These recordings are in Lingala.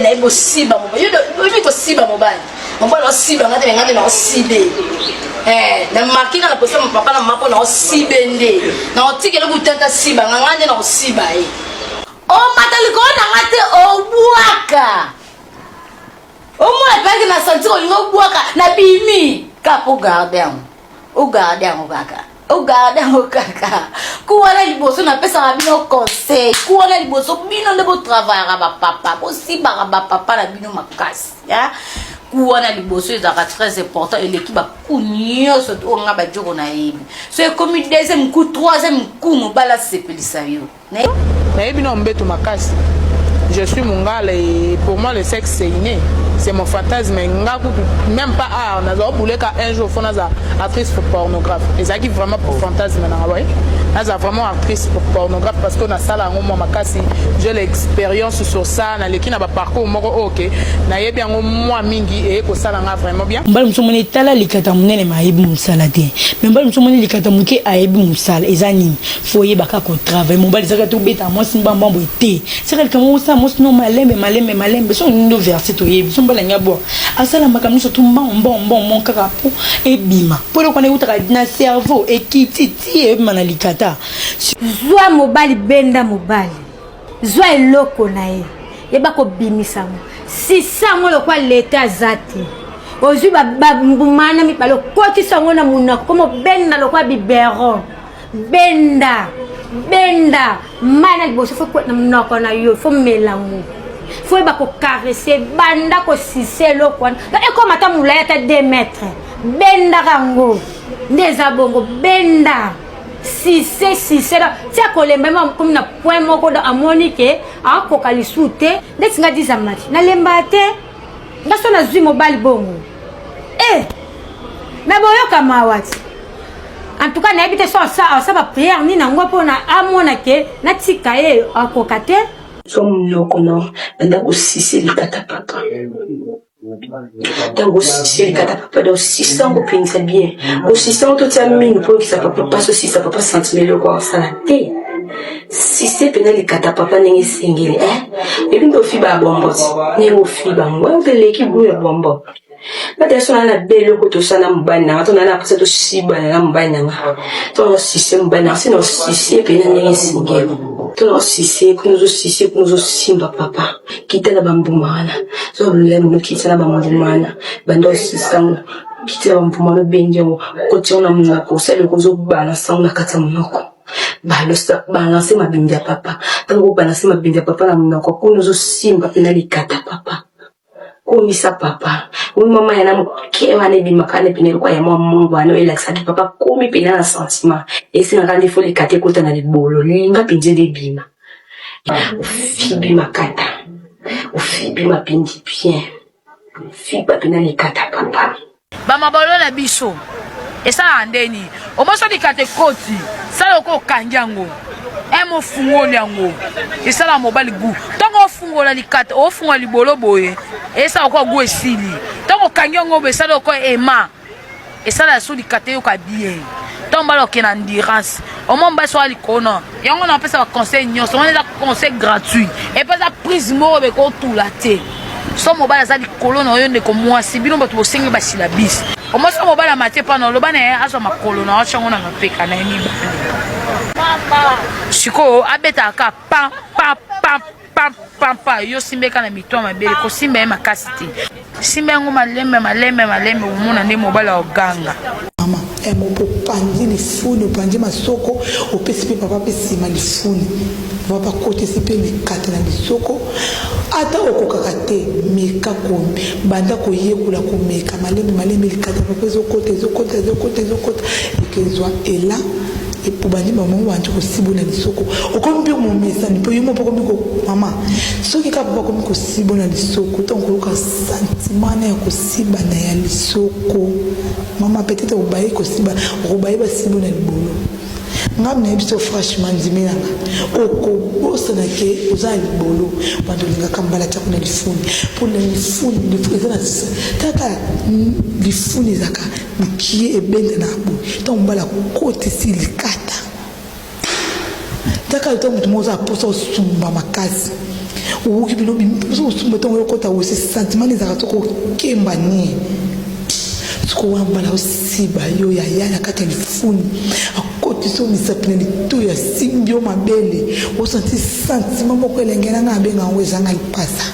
Nayebi kosiba mobali. Yo oyebi kosiba mobali. Mobali osiba nga te me nga nde naosibe. Eh, na marke nga na posa papa na mama mpo naosibe nde. Naotikela kutanta siba nga nga nde naosiba ye. Omata likolo na nga te obwaka. Omona peke na sentir olingi obwaka na bimi. Kaka po garde yango. Ogarde yango kaka. Ogarde yango kaka. Ku wana liboso napesaka bino conseil. Ku wana liboso bino nde botravayaka bapapa, bosimbaka bapapa na bino makasi. Ku wana liboso ezalaka très important, eleki baku nyonso oyo nga bajoko nayebi. So ekomi deuxième coup, troisième coup, mobali asepelisa yo. Nayebi na mbeto makasi. Je suis mongala et pour moi le sexe, c'est inné, c'est mon fantasme. Nga kutu même pas art, naza obuleka un jour fo naza actrice pornographe. Ezalaki vraiment pour fantasme nanga boye naza vraiment actrice pour pornographe, parce que nasala yango mwa makasi, j'ai l'expérience sur ça. Naleki na baparcours moko oyo ke nayebi yango mwa mingi, eye kosala nga vraiment bien. Mobali mosusu omoni etala likata monene, ma ayebi mosala te, mais mobali mosusu omoni likata moke, ayebi mosala. Eza nini? Fo oyeba kaka kotravaille mobali. Ezaka te obeta mwasi mbambambo te, saka likambo osala mwasi no malembe malembe malembe. So olingi ndo verse, toyebi so mobali alingi abwa, asala makambo nyonso tu mbongo mbongo mbongo mbongo kaka mpo ebima, mpo eloko wana eutaka na cerveau, ekiti ti ebima na likata. Zwa mobali, benda mobali, zwa eloko na ye, yeba kobimisa yango, sisa yango lokwa leta aza te. Ozwi bambuma na mibale, okotisa yango na monoko, koma obenda lokwa biberon. Benda, benda mai na liboso, fo na monoko na yo, fo mela yango, fo yeba kocaresse. Banda kosise eloko wana, ekoma ata molai ata 2 mètre, bendaka yango nde eza bongo. Benda, sise, sise tia kolemba. Ye komi na point moko, amoni ke akoka lisu te. Ndeti nga diza mati, nalemba te. Nga so nazwi mobali bongo e me boyoka mawa ti. En tout cas, nayebi te so asa baprière nini yango mpona amona ke natika ye, akoka te. So monoko no, banda kosise likata papa. Ntango osise likata papa, donc osisa yango mpenza bien, osisa yango, totia mingi mpo oyokisa papa mpasi, osisa papa sentiment eloko akosala te. Sise mpena likata papa ndenge esengeli. Ebi nde ofiba ya bombo ti ndenge ofiba yango wana eleki goût ya bombo. Bata so naa na be eloko tosala na mobali nanga, to naa na mposa tosibana na mobali nanga, to na osise mobali nanga, se na osise mpena ndenge esengeli, to na osise kuna, ozosise kuna, ozosimba papa, kita na bambuma wana, so lolemo, kita na bambuma wana, banda osisa yango, kita na bambuma wana, obendi yango, okoti yango na monoko, osali eloko, ozobalansa yango na kati ya monoko. Balance mabindi ya papa. Ntango obalance mabindi ya papa na monoko kuna, ozosimba mpena likata papa, komisa papa oyo mama ya na moke wana ebimaka wana pene lokwa ya mwa mongo wana oyo elakisaki papa komi mpena na sentiment. Esengaka nde fo likata ekota na libolo, linga mpenza nde ebima. Ofibi makata, ofibi mabindi bien, ofiba mpena likata papa. Bamabolo na biso esalaka ndeni omoso likata ekoti, sala oko okangi yango eme, ofungoli yango, esala mobali gu. Ntango ofungola likata, ofungola libolo boye, esala okoa gu esili. Ntango okangi yango boye, esala okoa ema, esala so likata eyoka bien. Ntango mbala okende na endurance, omoi mobali soka likolo yango, na opesa baconseil nyonso wana, eza conseil gratuit epe eza prise moko bekotula te. So mobali aza likolo na yo, ndeko mwasi, bino bato bosengi basila bisi, omoi so mobali amati epa na oloba na ye, azwa makolo na atya yango na mapeka na ye mibale. Sikoyo abetaka ka pam pam pam pam pam pa, yo simbeka na mito ya mabele, kosimba ye makasi te, simba yango malembe malembe malembe, omona nde mobali aoganga. Mama mopo, opanzi lifuni, opanzi masoko, opesi mpe papa mpe nsima lifuni, papa akotisi mpe likata na lisoko. Ata okokaka te, meka banda koyekola komeka malembe malembe. Likata papa ezokota, ezokota, ezokota, ezokota, ekezwa ela obandi mama, obandi kosibola lisoko, okomi mpe momesani mpo yo moko okomi mama. Soki kaka papa akomi kosibola lisoko, ntango koyoka sentiment na ya kosibana ya lisoko, mama, peut-être obaye kosiba, okobaye basibo na libolo. Ngai nayebi so, franchement, ndimi nanga, okobosana ke oza na libolo. Bando olingaka mbala tiako na lifuni, mpona lifuni eza na kaka lifuni ezalaka mokie, ebenda na boye. Ntango mbala akotisi likata, taka ntango moto moko oza aposa osumba makasi. Owoki bino biso kosumba ntango yokota wese sentiment ezalaka soko okemba nie soko wana mobali osiba yo yaya na kati ya lifuni akotisi yo misapi na litoyi asimbi yo mabele osanti sentiment moko elenge na ngai abenga yango ezanga lipasa.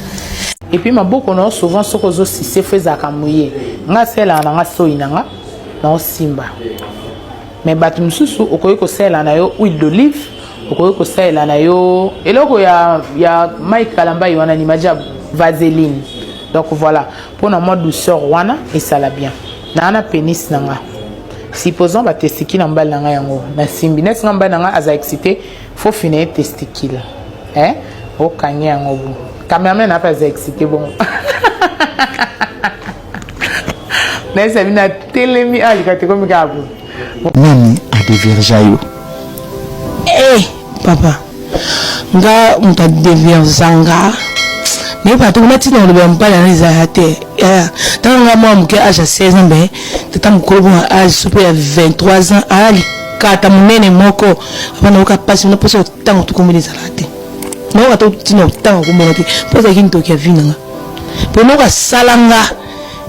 Et puis maboko na yo souvent soki ozo sucer faut ezalaka mouille. Nga asalelaka na nga soyi na nga naosimba. Mais bato mosusu okoki kosalela na yo huile d'olive, okoki kosalela na yo eloko ya, ya Mike Kalambayi wana ni majabu vaseline. Donc voilà, mpona mwa douceur wana esala bien. Na na penis na nga. Supposons ba testicule na mobali na nga yango nasimbi neti nga mobali na nga aza excité faut fina ye testicule eh okangi yango bo cameraman ape aza excité bongo nayesa bino atelemi alika te komi kaka boye. Nani a deviergea yo? Eh papa nga moto a deviergea nga nayebaka te kuna ntina koloba mobali wana ezala te ntango nga mwa moke age ya 16 ans me tata mokolo bongo age so mpe ya 23 ans aya likata monene moko papa nayoka mpasi na mposa kotanga tokomona ezalaka te nayoka to ntina kotanga komona te mpo ezalaki ndoki ya vi na nga mpo eloko asala nga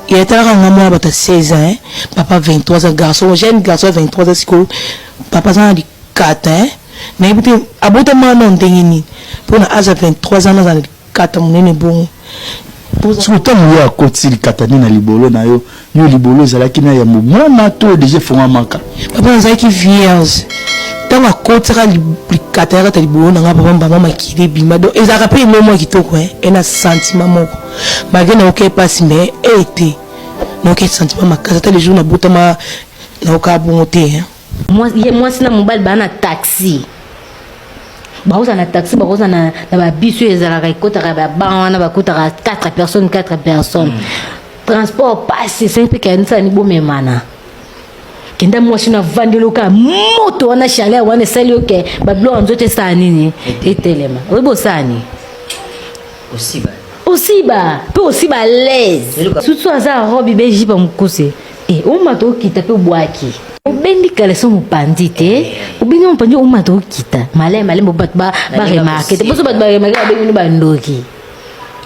ya etalaka nga mwana bato ya 16 ans hein? Papa 23 ans garçon jeune garçon ya 23 ans sikoyo papa aza na likata hein? Nayebi te abotama wana ndenge nini mpo na age ya 23 ans naza na likata monene bongo. Soki ntango yo akotisi likata nde na libolo na yo, yo libolo ezalaki na yambo mwana to deja efongwamaka? Papa nazalaki vierge ntango akotisaka likata ya kata libolo na nga papa mbama makili ebima donc ezalaka mpe emo mwa kitoko hein e na sentiment moko malgré nayoka epasi mais ete nayoka sentiment makasi ata le jour nabotama nayoka bongo te hein. Mwasi na mobali baa na taxi, bakozala na taxi, bakozala na, na babus oyo ezalaka ekotaka baban wana bakotaka 4 personnes 4 personnes transport pasi esengi mpe kanisani bomemana kenda mwasi na avandeli oka moto wana chaleur wana esali yo ke babiloko ya nzoto esala nini etelema oyebi osala nini Osiba. Osiba pe osiba à l'aise. Surtout aza robe be jupe mukuse. Eh omata okita pe obwaki. Obendi caleçon mopanzi te. Obendi mopanzi omata okita. Maleme maleme bato ba ba remarquer te. Boso bato ba remarquer babengi bino ba ndoki.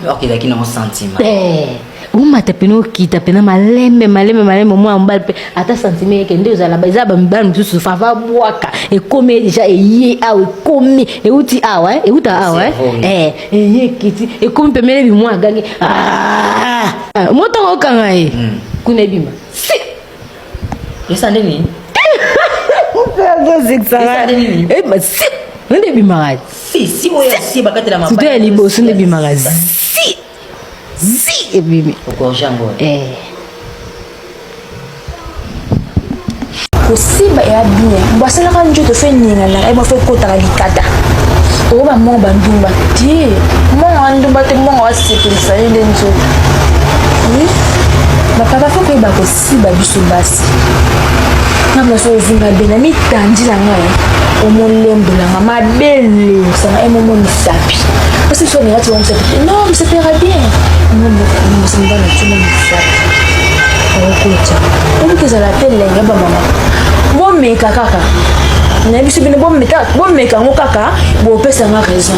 Or ezalaki nango sentiment. Eh omata pena okita pena malembe malembe malembe mwana mobali mpe ata sentiment eke nde ozala eza bamibali mosusu fava bwaka ekomi deja eye awa ekomi euti awa eh, euta awa eh. Eh, eye ekiti ekomi pembeni bimwa agangi ah! Moto okanga ye kuna ebima si esa nde nini si nde ebimaka si si oyo si bakatela mabaya surtout ya liboso nde ebimaka si zi ebimi ogorge yango eh. Kosimba eya bien mbo asalaka nzoto fe eninganaka ye fo ekotaka likata oyo bamongo bandumba te mongo ya ndumba te mongo asepelisa ye nde nzoto oui bapapa fo koyeba kosiba biso basi nga mna so ozwi mabe na mitandi na ngai omolembola nga mabele osanga emomo misapi osi biso olinga ti misapi te non misapi yaka bien mosimba na timo misapi okotya obuki ezala te elenge bamama bomeka kaka nayebi biso bino bomeka yango kaka bopesa nga raison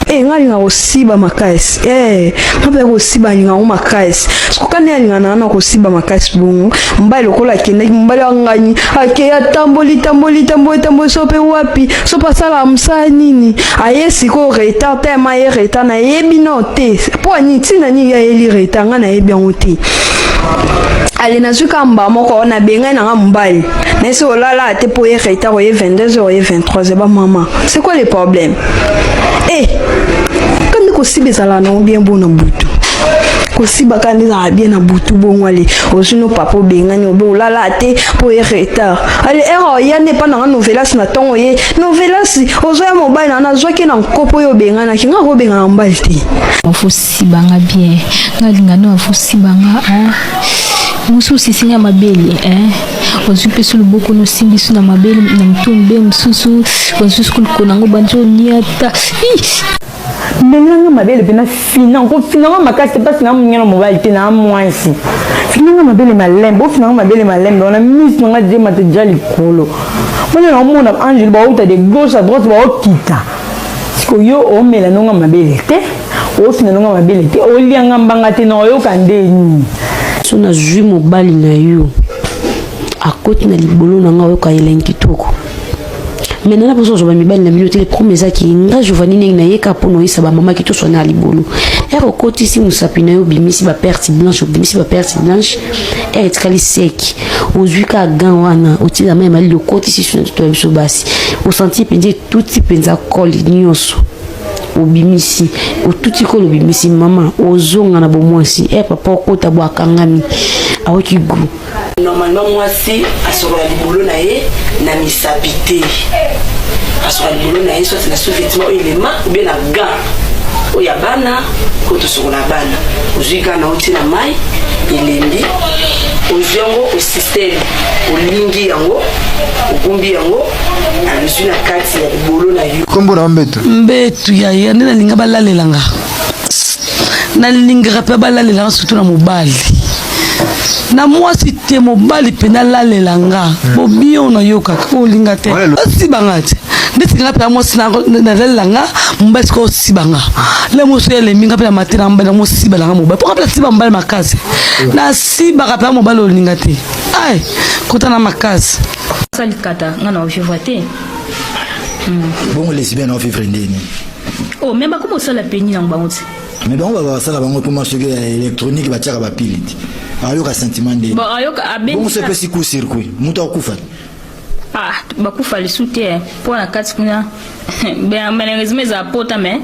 Eh, nga alinga kosiba makasi eh, nga mpe kosiba alinga yango makasi soka nde alinga na na kosiba makasi bongo mobali lokola akendaki mobali angani akei atamboli tamboli tamboli tamboli so mpe wapi so mpe asalaka mosala nini aye sikoyo retard telema aye retard nayebi nao te mpo ya nini ntina nini ye ayeli retard nga nayebi yango te ale nazwi kaka mbala moko nabengani na nga mobali nayesi olala te mpo ye retard oye 22 heures oye 23 heures bamama c'est quoi le problème eh kandi kosiba ezalaka nango bien bo na butu kosiba kaka nde ezalaka bien na butu bongo ale ozwi no papa obengani obe olala te mpo ye retard ale ere oya nde epa nanga novelas na ntongo ye novelas ozoya mobali na nazwaki na nkopo oyo obenganaki nga kobengana mobali te Afosiba nga bien nga linga no afosiba nga hein mosusu esinga mabele hein ozwi mpe so loboko nosimbi so na mabele na motu mbe mosusu ozwi so kolukona yango bandi oniata Melanga mabele pena fina kofina ngo makasi te mpasi na moninga na mobali te na mwasi fina nga mabele malembe ofina nga mabele malembe wana miso na nga jemata ja likolo wana naomona angel bauta de gauche à droite baokita sikoyo yo omela nonga mabele te. Ofina nonga mabele te, olia nga mbanga te na oyoka nde nini? So nazwi mobali na yo akoti na libolo na nga oyoka elengi kitoko. Mais nana mposa ozwa bamibali na bino te. Le problème eza ki nga Giovanni ndenge nayeka mpo noyisa bamama ki toswana ya libolo. Ere okotisi mosapi na yo, obimisi baperte blanche, obimisi baperte blanche, ere etikali sec, ozwi ka gan wana, otina mai malili, okotisi su na nzoto ya biso basi, osanti mpenza etuti mpenza kole nyonso, obimisi, otuti kolo, obimisi, mama ozonga na bomwasi. E papa okota bo akangami, aoki gout. Normalement mwasi asokola libolo na ye na misapi te. Asokola libolo na ye soit na sous-vêtement oyo elema ou bien na gant oyo ya bana oyo tosokola bana. Ozwi gant na otie na mai elembi, ozwi yango osysteme, olingi yango, ogumbi yango, ozwi na kati ya libolo na yo. Kombo na yo Mbetu? Mbetu yaya nde nalinga balalela nga, nalingaka mpe balalela nga surtout na mobali, na mwasi te. Mobali mpe nalalela nga bobio nayokaka olinga te osiba nga te ndeti nga mpe ya mwasi nalalela nga mobali. Sikoyo osiba nga le mosu elembi nga mpe na mate na mobali na mosiba nanga mobali mpo nga mpe nasiba mobali makasi, nasibaka mpe ya mobali olinga te ai kota na makasi. Salikata nga na ovivre te. Bongo lesbienne ovivre ndeni? Oh, mais bakoma osala peni nango bango ti. Mais bango basala bango ekoma soki ya électronique, batiaka bapili te, ayoka sentiment nde. Bon, ayoka abengi. Bongo so epesi coup circuit, moto akufa. Ah, bakufa lisu te mpo na kati kuna. Ben, malheureusement ezala pota, mais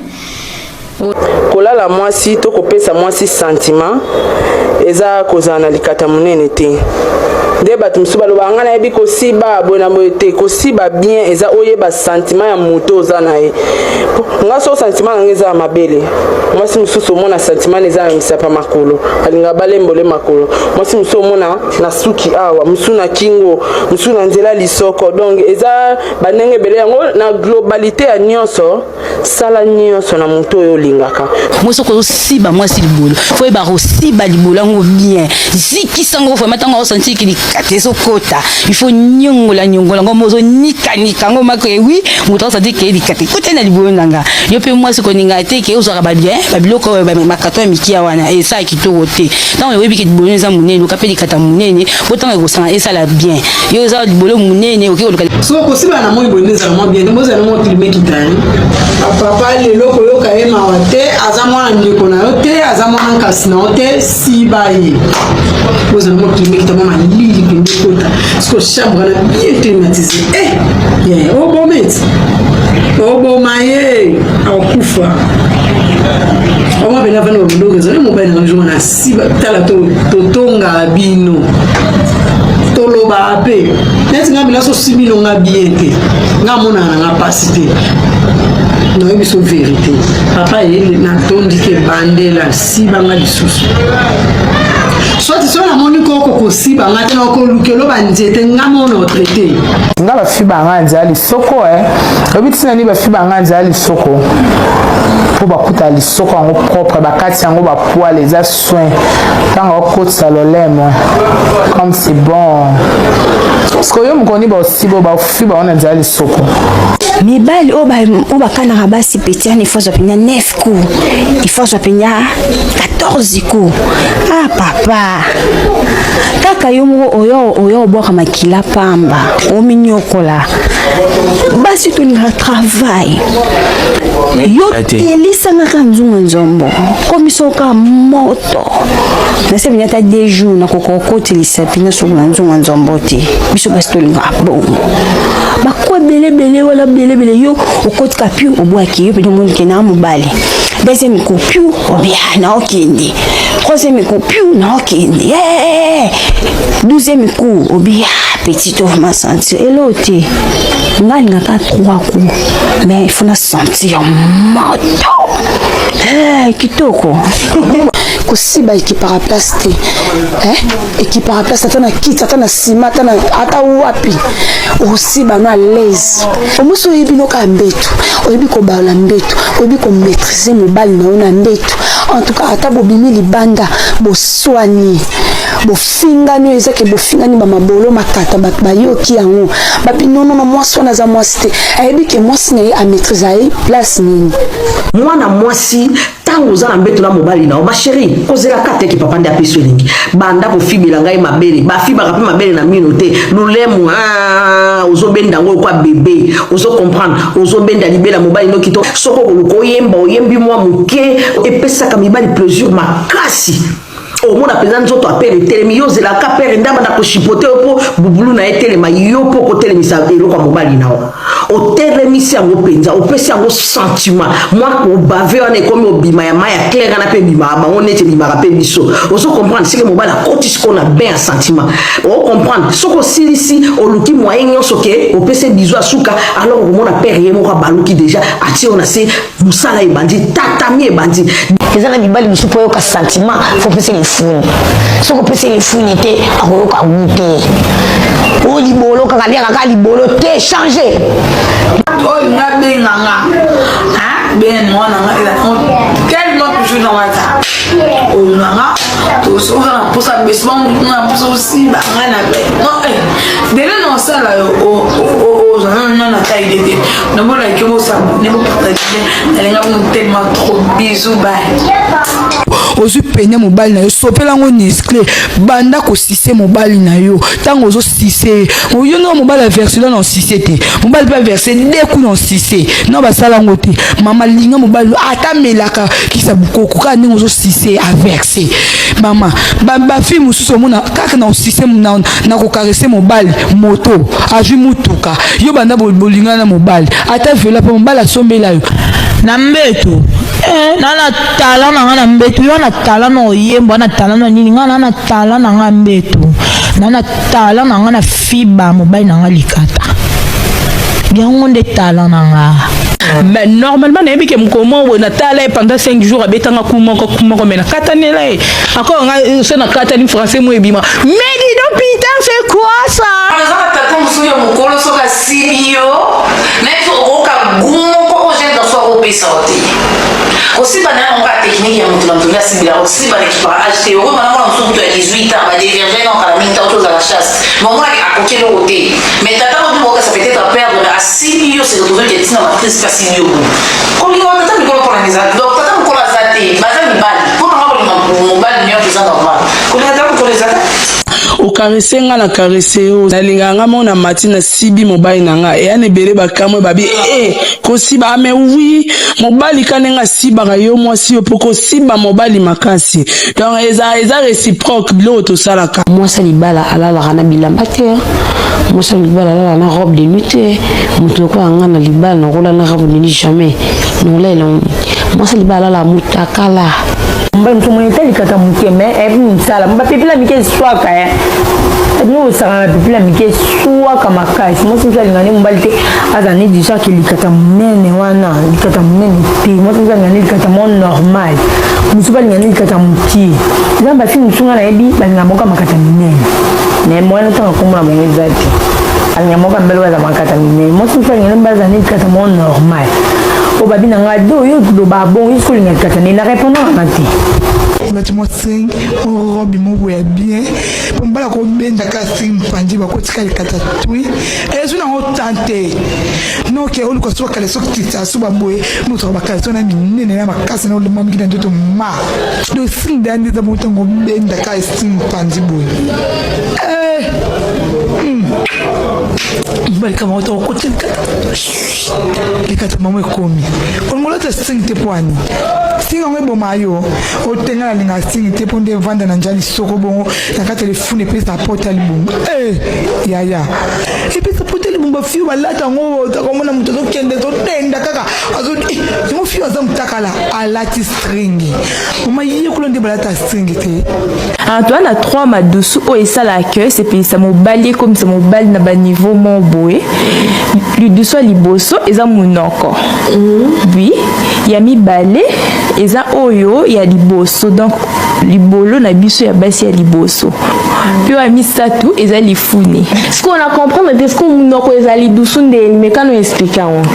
Kolala mwasi to kopesa mwasi sentiment eza kozala na likata monene te. Nde bato mosusu balobaka ngai nayebi kosiba boye na boye te. Kosiba bien eza oyeba sentiment ya moto oza na ye. Nga so sentiment na ngai eza ya mabele, mwasi mosusu omona sentiment na eza na misapa makolo, alingaka balembole makolo. Mwasi mosusu omona na suki awa, mosusu na kingo, mosusu na nzela lisoko. Donc eza bandenge ebele yango. Na globalité ya nyonso, sala nyonso na moto oyo olingaka. Mwasi okozosiba mwasi libolo, fo oyeba kosiba libolo yango bien, zikisa yango vraiment. Ntango osantiki likata ezokota, il faut nyongola nyongola yango, mo ozonikanika yango mako ewi moto aosanti ke likata ekota na libolo na nga. Yo mpe mwasi koninga te ke ozwaka babien babiloko oyo makato ya mikia wana esala kitoko te. Ntango oyebi ke libolo eza monene, oka mpe likata monene po ntango ekosanga esala bien. Yo eza libolo monene, okoki koluka. So kosiba na moi boye nde ezala mwa bien te, bozala mwa klima ekita ye. Papa lelo koyoka ye mawa te, aza mwana ndeko na yo te, aza mwana nkasi na yo te, siba ye. Bozala mwa klima ekita, mwa malili mpenza ekota siko chambre wana bien climatise. Eh, yeah, oboma eti oboma ye akufa omwa mpenza vanda babuloko ezali mobali na jour na siba. Tala, totongaka bino, tolobaka mpe neti nga mpena sosi bino nga bien te, nga amonaka na nga mpasi te. Nayebi biso verité papa ye natondi ke bandela sibanga lisusu soki so namoni koko kosiba nga te, nakolukelo banzete nga mona traite. Nga bafi banga nzela lisoko e oyebi ntina nini bafi banga nzela lisoko? Mpo bakuta lisoko yango propre, bakati yango bapoile, eza soin. Ntango okotisa lolemo, comme c'est bon. Parce que yo mokoni baosibo bafi bango na nzela lisoko. Mibali oyo bakanaka basi petiane, ifo azwa mpenza 9 coups, ifo azwa mpenza 14 coups. Ah papa, kaka yo moko oyo oyo obwaka makila pamba, ominyokola. Basi tolingaka travail. Yo telisangaka nzunga nzombo, komisoka moto nase mpenza ata 2 jours nakoka kokotelisa mpenza soko na nzunga nzombo te. Biso basi tolingaka bongo, bakwa ebelebele wana belebele. Yo okotika piu, obwaki yo mpenza, omoni ke na mobali. Deuxième coup, piu, obia na okende. Troisième coup, piu, na okende. Yeah! 12e coup, obia petit ovma sentir elo te. Nga alingaka trois coups, mais il faut na sentir moto. Hey, kitoko. Kosiba ekipaka place te, eh? Ekipaka place ata na kiti, ata na nsima, ata wapi, osiba no à l'aise. Omosi oyebi no kaka mbeto, oyebi kobalola mbeto, oyebi komaîtrise mobali na yo na mbeto. En tout cas, ata bobimi libanda, boswani. Bofingani oyo eza ke bofingani bamabolo makata, bato bayoki yango babi nonono, mwasi wana aza mwasi te, ayebi ke mwasi na ye amaîtrise aye place nini. Mwana mwasi, ntango oza na mbeto na mobali na yo, basheri, kozelaka te ke papa nde apesi yo elingi. Banda kofibela ngai mabele, bafibaka mpe mabele na mino te, lolemo ah, ozobenda yango lokwa bebe, ozo comprendre, ozobenda libela mobali noki to soki okoluka oyemba, oyembi mwa moke, epesaka mibali plaisir makasi. Omona mpenza nzoto ya pere etelemi, yo ozelaka pere nde abanda koshipote yo mpo bubulu na ye etelema, yo mpo okotelemisa eloko ya mobali na yo, otelemisi yango mpenza, opesi yango sentiment mwa kobave wana, ekomi obima ya mai ya claire wana mpe ebimaka bango neti ebimaka mpe biso. Ozo comprendre? Seke mobali akoti sikoyo na bain ya sentiment, ocomprendre? Soki osilisi, oluki moyen nyonso ke opesi bizu ya suka, alors okomona pere ye moko abaluki deja, atie yo na se, mosala ebandi, tatami ebandi. Eza na mibali mosusu, mpo oyoka sentiment fo opesa lifuni. Soki opesi lifuni te, akoyoka gu te. Oyo libolo kaka, liaka kaka libolo te, change. Oyo nga benga nga ben mwana nga eza tellement toujours na WhatsApp. Oyo na nga tosoka na mposa besima na mposa osiba nga na be non dele na osala yo ozala na na taille te, namonaki bosabone, bopartage, nalinga bino tellement trop. Bisous, bye. Ozwi pene mobali na yo, sopela yango nescle, banda kosise mobali na yo. Ntango ozosise ye, yo no mobali averse na osise te, mobali mpe averse deku na osise no basala yango te. Mama, linga mobali ata amelaka kisa bukoko, kaka ndenge ozosise averse. Mama, bafille mosusu omona kaka na osise na kokarese mobali, moto azwi mutuka. Yo banda bolingana na mobali, ata vela mpo mobali asombela yo. Na mbeto eh, na na talent na nga na mbeto, yo na talent na oyembo, na talent na nini, nga na na talent na nga mbeto, na na talent na nga na fiba mobali na nga likata, yango nde talent na nga. Mais normalement nayebi ke mokolo moko boye natala ye pendant 5 jours, abetanga ku moko ku moko, mais nakatanela ye encore. Nga so nakatani, français mo ebima, mais dis donc, putain, c'est quoi ça? Eza na tata mosusu ya mokolo, soki asibi yo, nayebi okoyoka gu moko oyo jeune garçon akopesa yo te. Kosiba na yango kaka technique ya moto na moto nde asibila. Kosiba na ekipaka age te. Okoyeba na mwana mosusu kutu ya 18 ans, badevierge na kala mingi, ntango tozala chasse, mais omonaki akoki eloko te. Mais tata oyo bokasa peut-être aperdre, mais asibi yo, se retrouve ke ntina matrice mpe asibi yo. Kolinga ba tata mikolo mpona eza donc tata mokolo aza te, baza mibali. Mpo nanga kolinga mobali nyonso eza normal, kolinga tata mokolo eza te. Okarese nga, na karese yo, nalingaka nga moko na mati na sibi mobali na nga, eya na ebele bakamwe babi e kosiba ame. Wi, mobali ka ndenge asibaka yo mwasi, yo mpo kosiba mobali makasi, donc eza réciproque biloko tosalaka. Mwasi ya libala alalaka na bilamba te, mwasi ya libala alalaka na robe de nuit te. Moto lokola nga na libala, nakola na robe de nuit jamais, nakolela. Mwasi ya libala alalaka mutakala. Mobali mosusu omoni ete likata moke, mais ayebi mosala. Bapepela mike eswaka e bino bosaka na pepela mike eswaka makasi. Mwasi mosusu alinga nde mobali te azala ne du genre ke likata monene wana, likata monene te. Mwasi mosusu alinga nde likata moko normal, mosusu balinga nde likata mokie. Eza bafille mosusu nga nayebi balinga moko makata minene, mais moyen otanga nkombo na bango eza te. Alinga moko mbele baza makata minene, mwasi mosusu alinga nde bazala nde likata moko normal. Oyo babi na ngai do yo loba bongo, yo soki olinga likata nde na répondre nanga te. Olati mwa string, mwa robe moko ya bien, mpo mobali akobendaka string mopanzi, bakotika likata twi, ezwi nango tan te. Noke oluka so bakaleso kitisa so baboye moto bakaleso na minene na makasi na olema mingi na nzoto ma do string da nde eza bongo. Ntango obendaka string mopanzi boye, mobali kama ota okoti likata, likata mamo ekomi olongola ta string te. Mpo ani string yango eboma yo otenga. Nalinga string te mpo nde evanda na nja lisoko bongo na kati ya lifuni, epesa pota libumba. Eh, yaya, epesa pota libumba. Fio balata yango, okomona moto azokende, azodenda kaka, yango fio aza motakala, alati string. Mama, ye kuna nde balata string te. Toza na trois madusu oyo esalaka ke esepelisa mobali, ekomisa mobali na baniveau moko boye. Lidusu ya liboso eza monoko, puis ya mibale eza oyo ya liboso, donc libolo na biso ya basi ya liboso, mpe ya misato eza lifuni. Sikoyo na comprendre te, sikoyo monoko eza lidusu ndeni? Mekano explique yango.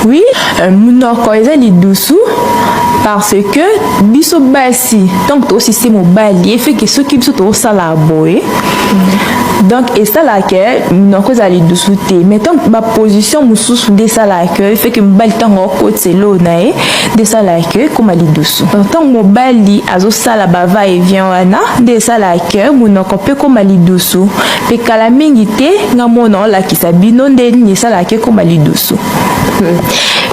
Oui, monoko eza lidusu. Parce que biso basi ntango tosise mobali efeke soki biso tosala boye donc esalaka ke monoko ezala lidusu te, mais ntango baposition mosusu nde esalaka ke efeke mobali ntango akotisa eloo na ye nde esalaka ke ekóma lidusu. Ntango mobali azosala ba va et vient wana nde esalaka ke monoko mpe ekóma lidusu. Mpe kala mingi te nga mona olakisa bino nde nini esalaka ekóma lidusu.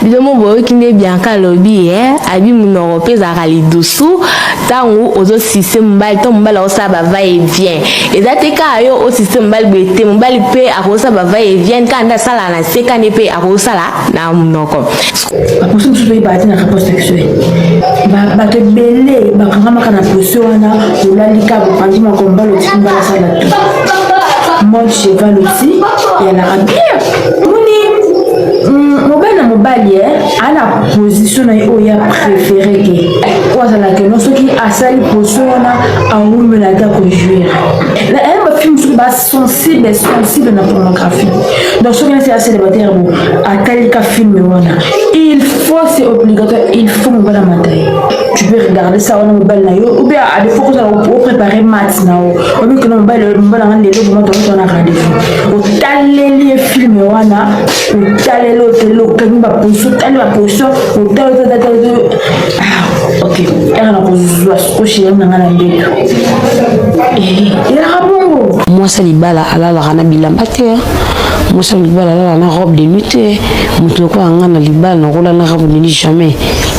Bino mo boyoki nde Bianca alobi e abi monoko mpe ezalaka lidusu ntango ozosise mobali. Ntango mobali akosala ba va et vient, eza te kaka yo osise mobali boye te, mobali mpe akosala ba va et vient kaka nde asalaka na se kani mpe akosala na monoko. Baposition mosusu toyebaka te na rapport sexuel. Bato ebele bakangamaka na position wana, olali kaka, bopanzi makomba, lotiki mbala, asala tout mode cheval aussi, eyalaka bien. Moni mobali na mobali ana position na ye oyo ya préféré te, oyo azalaka no soki asali position wana awumela ata kojouir. Aya bafilme soki basensible sensible na pornographie, donc soki nasi acélibataire bo atalika film wana, il faut, c'est obligatoire, il faut mobali amata ye. Tu peux regarder ça wana mobali na yo, ou bien à défaut kozala opréparer mat na yo, obikona mobali, mobali nanga lelo vraiment tokoto wana rendez-vous, otaleli ye film wana, otaleli, otaleli, okangi baposition, otali baposition, otali, otali, ah ok, ere na kozwa siko chéri na nga na mbeto, elaka bongo. Mwasi ya libala alalaka na bilamba te, mwasi ya libala alalaka na robe de nuit te. Moto lokola nga na libala nakola na robe de nuit jamais,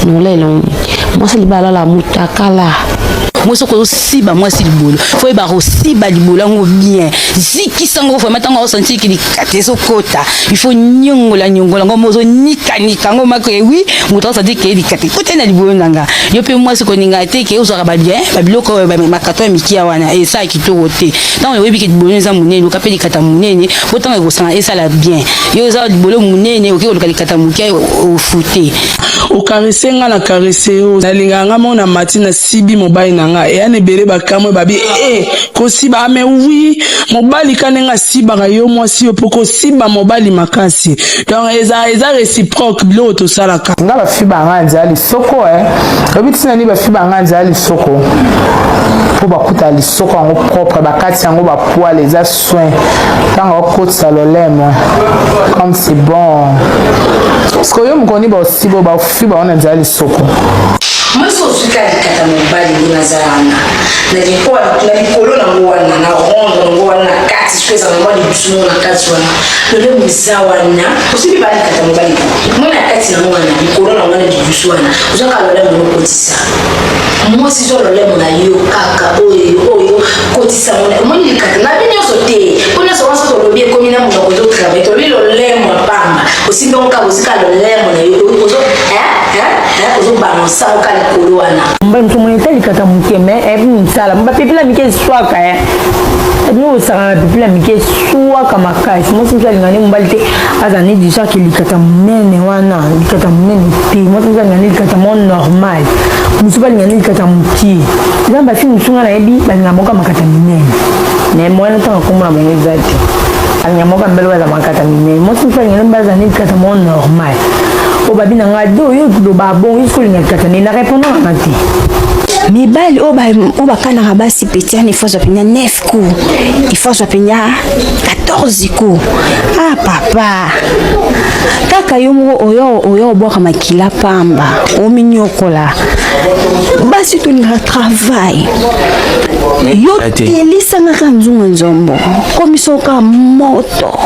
nakolela. Mwasi ya libala alalaka motakala. Mwasi okozosiba mwasi libolo, fo yeba kosiba libolo yango bien, zikisa ngo vraiment. Ntango aosentir ke likata ezokota, il faut nyongola nyongola ngo, ozonikanika yango mako ewi moto aosentir ke likata ekota na libolo na nga. Yo mpe mwasi koninga te ke ozwaka babien babiloko oyo makato ya mikia wana esala kitoko te. Ntango oyebi ke libolo eza monene, luka mpe likata monene po ntango ekosanga esala bien. Yo eza libolo monene, okoki koluka likata moke ofute. Ocaresser nga, na caresser yo, nalingaka nga moko na mati na sibi mobali na nga eya na ebele bakamwe babi e kosiba ame wi mobali ka ndenge asibaka yo mwasi yo mpo kosiba mobali makasi. Donc eza réciproque biloko tosalaka. Nga bafiba nga nzela lisoko e oyebi ntina nini bafiba nga nzela lisoko? Mpo bakuta lisoko yango propre, bakati yango bapoils, eza soin. Ntango okotisa lolemo, comme c'est bon. Parce que yo mokoni baosiba bafiba wana nzela lisoko. Mwasi ozwika likata mobali nde naza wana na likolo nango wana na rondre nango wana na kati, soki ezala mwa lidusu nango na kati wana, lolemo eza wana, osimbi ba likata mobali mwa na kati nango wana, likolo nango wana, lidusu wana, ozwaka lolemo okotisa. Mwasi zwa lolemo na yo kaka oyo oyo kotisa ngo, omoni likata na bi nyonso te, mpo nyonso wana soki olobi ekomi na monoko ozotravailler. Tolobi lolemo ya pamba, osimbi yango kaka, ozika lolemo na yo, ozo ozobalansa yango kaka likolo wana. Mobali mosu omoni ete likata moke me eyebi mosala, bapepela mike eswaka bino kosaka na pepela mike eswaka makasi. Mwasi mosu alinga nde mobali te azala ne du genre ke likata monene wana, likata monene te. Mwasi mosu alinga nde likata moko normal, mosusu balinga nde likata mokie. Eza bafille mosusu nga nayebi balinga moko makata minene, mais moyen ntango nkombo na bango eza te, alinga moko mbele oyo aza makata minene. Mwasi mosusu alinga nde mobali azala nde likata moko normal. Oyo babi na nga do yo loba bongo, yo soki olinga likata nde na répondre nanga te. Mibali oyo bakanaka basi petit wana, il faut azwa mpenza 9 coups, il faut azwa mpenza 14 coups. Ah papa, kaka yo moko oyo oyo obwaka makila pamba, ominyokola. Basi tolingaka travail. Yo telisangaka nzunga nzombo, komisoka moto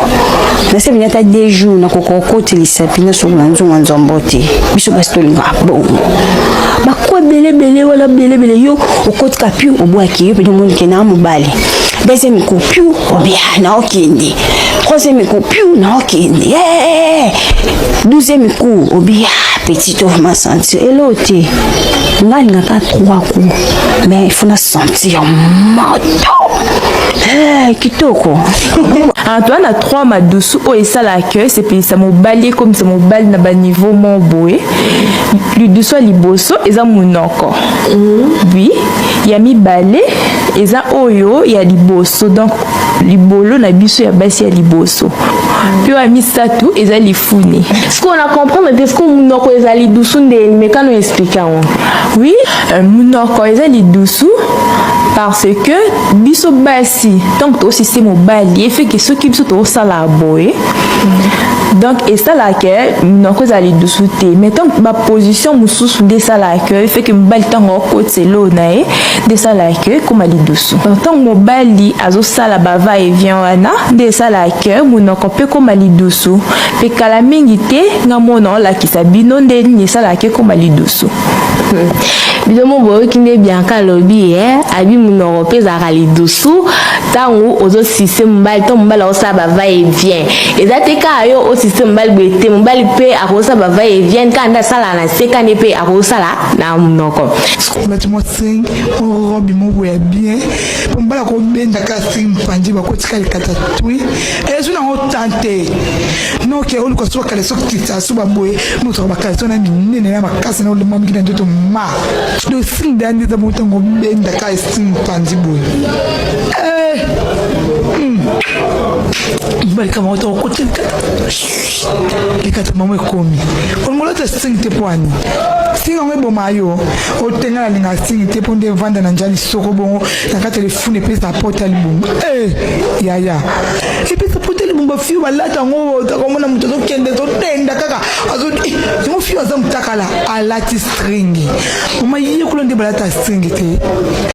nase mpenza ata 2 jours nakoka okotelisa mpenza soko na nzunga nzombo te. Biso basi tolingaka bongo, bakwa ebelebele wana belebele. Yo okotika piu, obwaki yo mpenza, omonike na mobali. Deuxième coup, piu, obia na okende. Troisième coup, piu, na okende. Yeah! 12e coup, obia petit ovma sentir elo te. Nga alingaka trois coups, mais il faut na sentir moto. Hey, kitoko. Toa na trois madusu oyo esalaka esepelisa mobali, ekomisa mobali na baniveau moko boye. Lidusu ya liboso eza monoko, oui. Ya mibale eza oyo ya liboso, donc libolo na biso ya basi ya liboso. Mpe oyo ya misato eza lifuni. Sikoyo na comprendre te, sikoyo monoko eza lidusu nde mekano explike yango. Oui, monoko eza lidusu parce que biso basi ntango tosise mobali efeke soki biso tosala boye, donc esalaka ke monoko ezala lidusu te. Mais ntango baposition mosusu nde esalaka ke efeke mobali ntango akotisa eloo na ye nde esalaka ke ekóma lidusu. Ntango mobali azosala ba va et vient wana nde esalaka ke monoko mpe ekóma lidusu. Mpe kala mingi te nga mona olakisa bino nde nini esalaka ekóma lidusu. Bino mo boyoki nde Bianca alobi e abi monoko mpe ezalaka lidusu ntango ozosise mobali, ntango mobali akosala ba va et vient. Eza te kaka yo osise mobali boye te, mobali mpe akosala ba va et vient kaka nde asalaka na se, kani mpe akosala na monoko. Olati mwa string, mwa robe moko ya bien, po mobali akobenda kaka string mopanzi, bakotika likata twi ezwi nango tan te. Noke oluka so bakaleso kita so baboye moto bakaleso na minene na makasi na olema mingi na nzoto ma do string da nde eza bongo. Ntango obenda kaka string mopanzi boye, mobali kama ota okota likata, likata mamo ekomi. Olingo olata string te mpo ani string yango eboma yo. Otenga nalinga string te mpo nde evanda na nja lisoko bongo na kati ya lifuni, epesa pota libumba. Yaya, epesa pota libumba. Fio balata yango, okomona moto azokende, azotenda kaka yango. Fio aza motakala, alati string. Mama, yekola nde balata string te.